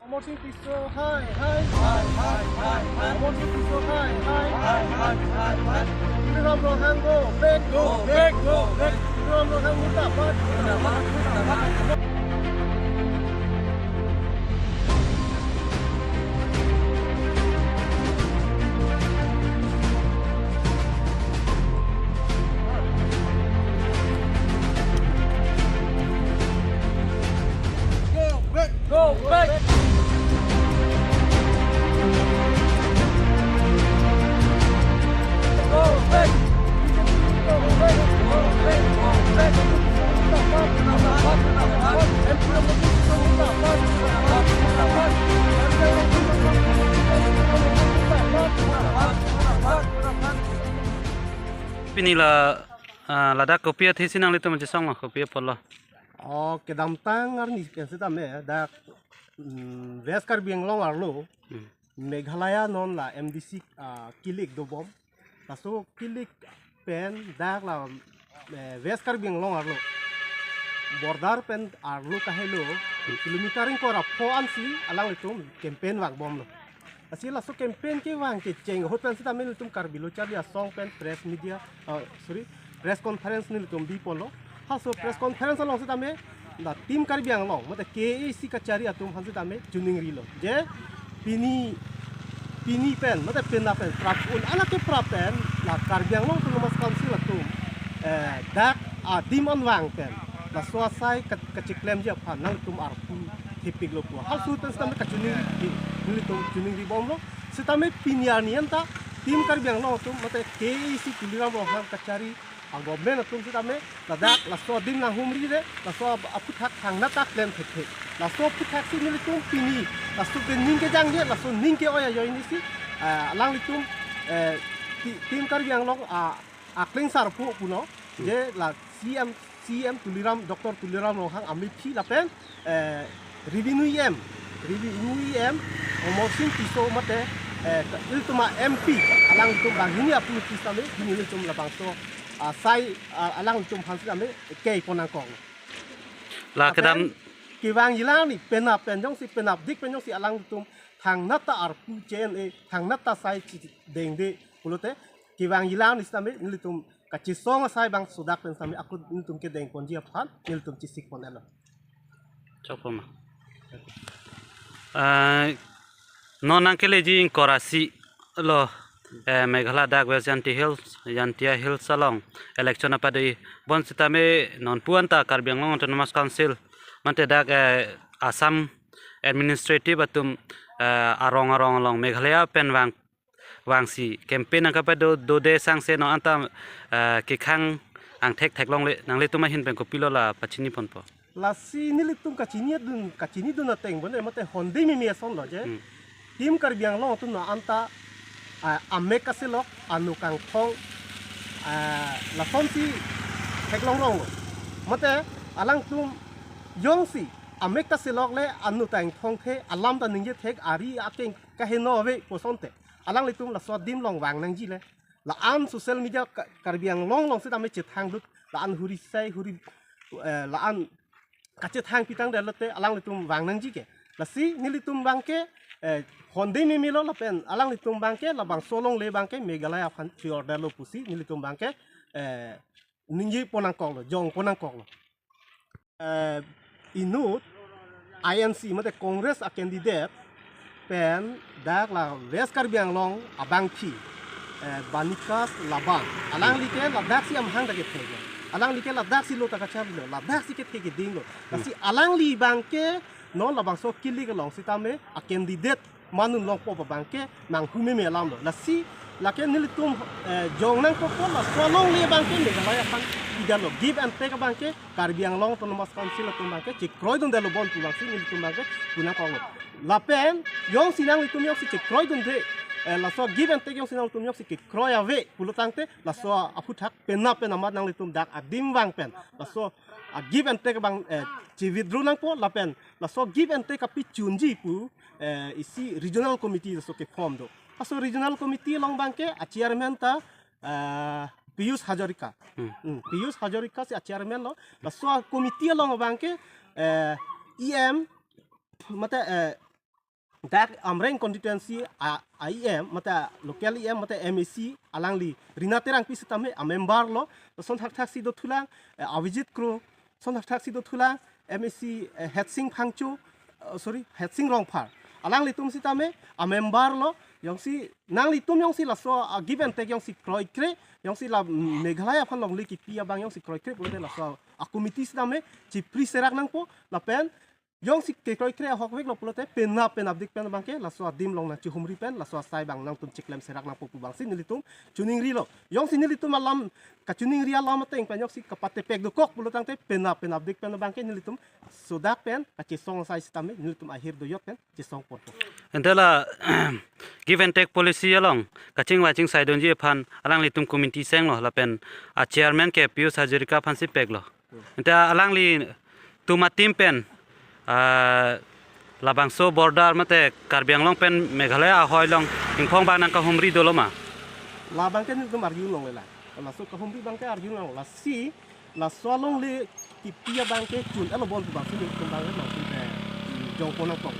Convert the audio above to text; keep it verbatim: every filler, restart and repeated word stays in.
Amarsing Tisso hai hai hai hai hai. Amarsing Tisso hai hai hai hai hai. Tuliram Ronghang go back, go back, go back. Tuliram Ronghang murda bad, murda bad, murda bad. Go back, go back. Pini la, ah, ladak kopi athesi nanglitum chisong lo, kopi apotlo? Oh, kedamtang arni pen sitame dak, mm, West Karbi Anglong arlo, Hmm. Meghalaya non la M D C, ah, kilik dobom. Laso kilik pen dak la, eh, West Karbi Anglong arlo, border pen arlo kahelo, kilometer ingkoi ra pho ansi alanglitum campaign vangbomlo. Lasi laso campaign kevang kecheng ahut pen sitame nelitum Karbi Lo Charli Asong pen press media, ah, sorry, press conference nelitum biponlo. Halaso press conference along sitame la Team Karbi Anglong, mate K A A C kachari atum aphan sitame chiningrilo. Je pini, pini pen, mate penap pen, prap un, anat ke prap pen, la Karbi Anglong Autonomous Council atum, eh, dak adim anvang pen, laso asai ka-, kachiklemji aphan nangtum arpu thepiklo pu. Halaso ahut pen sitame kachiningri, nelitum chiningribomlo. Sitame pini arni anta Team Karbi Anglong atum, mate K A A C Tuliram Ronghang kachari a-government atum sitame ladak laso adim nanghumri le, laso ap-, aphuthak thangnat ta klem thekthe. Laso aphuthak si nelitum pini, laso ke ning kejangje, laso ning ke-oi ajoine si, ah, alanglitum, eh, Ti-, Team Karbi Anglong, ah, akling sarpo puno, Hmm. je la C M, C M Tuliram, Doctor Tuliram Ronghang amethi lapen, eh, Revenue E M, Revenue E M, Amarsing Tisso mate, eh, ilitum a-M P, alanglitum banghini aphuthak sitame, hini ilitum labangso, ah, asai, ah, alanglitum aphan sitame, kei ponnangkok. La Lapen kedam kevangji alang ni, penap pen jongsi, penapdik pen jongsi alanglitum thangnat ta arpu che-en-e, thangnat ta asai chidengde pulote, kevangji alang ni sitame, nelitum kachisong asai bangso dak pen sitame, ako nelitum kedengponji aphan, nelitum chisikpon-etlo. Chokpoma. Ah, non nangkeleji ingkoi ra isi lo, eh, Meghalaya dak West Jaintia Hills, Jaintia Hills along election apado-i, bonsitame non pu anta Karbi Anglong Autonomous Council, mate dak, eh, Assam administrative atum, eh, arong arong along Meghalaya pen vang, vangsi campaign nangkapado dode sangse non anta, eh, kekhang angthek theklongle, nanglitum ahin pen kopilo la pachiniponpo? Lasi nelitum kachinidun, kachinidun ateng bon, mate honde mimi asonlo je. Hmm. Team Karbi Anglong atum non anta, ah, amek kaselok, anu kangthong, ah, lasonsi theklonglonglo. Mate alangtum jongsi amek kaselok le anu ta ingthong the, alam ta ningje thek, ari akeng kaheno ave pu asonte, alanglitum laso adim along vangnangji le, la-an social media Ka-, Karbi Anglong along sitame chethangdut, la-an huri sai, huri, eh, la-an kachethang pitang detlote alanglitum vangnangji ke. Lasi nelitum abangke, eh, honde mimilo lapen alanglitum abangke labangso alongle abangke Meghalaya aphan chior detlo pusi nelitum abangke, eh, ningjeponangkoklo, jongponangkoklo. Eh, inut I N C mate Congress a-candidate pen dak la West Karbi Anglong abangpi, eh, Banikas Labang. Alangli ke ladaksi amahang ta kethek. Alangli ke ladaksi lo ta kacharlilo, ladaksi kethek kedinglo. Lasi alangli abangke non labangso kilik along sitame a-candidate manun longpo abangke nanghu meme alamlo. Lasi lake nelitum, eh, jongnangkokpo, laso alongle abangke Meghalaya aphan pidetlo. Give and take abangke Karbi Anglong Autonomous Council atum abangke chekroidundetlo bon pu abangsi nelitum abangke punangkoklo. Lapen jongsi nanglitum jongsi chekroidunde, eh, laso give and take jongsi nanglitum jongsi kekroi ave pulo tangte, laso aphuthak penap pen amat nanglitum dak adim vang pen laso a-give and take abang, eh, che-withdraw nangpo lapen laso give and take kapichunji pu, eh, isi regional committee laso ke-form do. Laso regional committee along abangke a-chairman ta, eh, Piyush Hazarika. Hmm. Hmm, Piyush Hazarika si a-chairman lo. Laso a-committee along abangke, eh, E M, mate, eh, dak Amreng constituency a, a E M mate local E M mate M A C alangli Rina Terangpi sitame a member lo, lason thakthaksi dothulang, eh, Avijit Kro lason thakthaksi dothulang, M A C, eh, Hetsing Phangcho, eh, sorry, Hetsing Rongphar. Alanglitum sitame a member lo, jongsi nanglitum jongsi laso a give and take jongsi kroikre, jongsi la Meghalaya aphan longle kipi abang jongsi kroikre pulote laso a committee sitame chipri serak nangpo, lapen jongsi kekroikre ahokvek lo pulote penap penapdik pen abangke laso adim along nangchihumri pen laso asai abang nangtum chiklem serak nangpo pu abangsi nelitum choningri lo. Jongsi nelitum alam kachoningri alam ateng pen jongsi kapatepek dokok pulo tangte penap penapdik pen abangke nelitum sodak pen kachesong asai sitame nelitum ahir doyot pen chesong ponpo. Ante la give and take policy along kachingvai chingsaidunji aphan alanglitum committee senglo, lapen a chairman ke Pius Hazarika aphansi peklo. Ante alanglitum a team pen, ah, labangso border mate Karbi Anglong pen Meghalaya ahoi along ingphong abang nangkahumri dolo ma? Labangke nelitum arjulongle la. Laso kahumri abangke arjulong, lasi laso alongle kipi abangke chun-etlo bon pu abangsi nelitum abangke nangtum te jongpon nangkok.